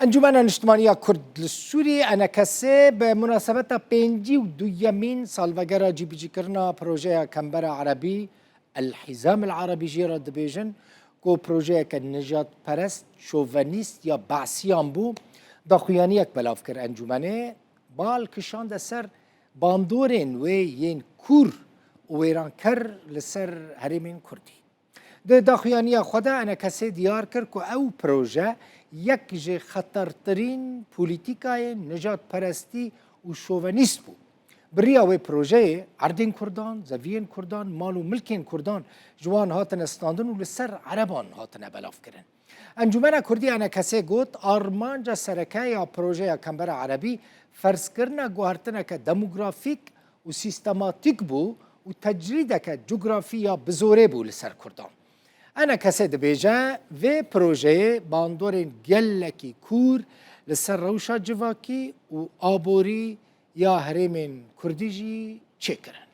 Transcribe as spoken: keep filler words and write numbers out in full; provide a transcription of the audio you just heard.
Encûmena Niştimaniya Kurd li Sûriyê, ENKS, bi munasebeta pêncî û duyemîn salvegera cîbicîkirina projeya Kembera Erebî, El Hizam El Erebî jê re dibêjin, ku projeyeke nijadperest, şovenîst ya Besiyan bû, daxuyaniyek belav kir encûmenê, bal kişande ser bandorên wê yên kûr û wêranker li ser herêmên Kurdî. Di daxuyaniya xwe de ENKSê diyar kir ku ew proje yek ji xetertirîn polîtîkayên nijadperestî û şovenîst bû. Bi riya wê projeyê erdên Kurdan, zeviyên Kurdan, mal û milkên Kurdan ji wan hatine standin û li ser Ereban hatine belavkirin. Encûmena Kurdî ENKSê got, armanca sereke ya projeya Kembera Erebî ferzkirina guhertineke demografîk û sîstematîk bû û tecrîdeke cografî ya bi zorê bû li ser Kurdan. ENKSê dibêje, vê projeyê bandorên gelekî kûr li ser rewşa civakî û aborî ya herêmên Kurdî jî çêkirin.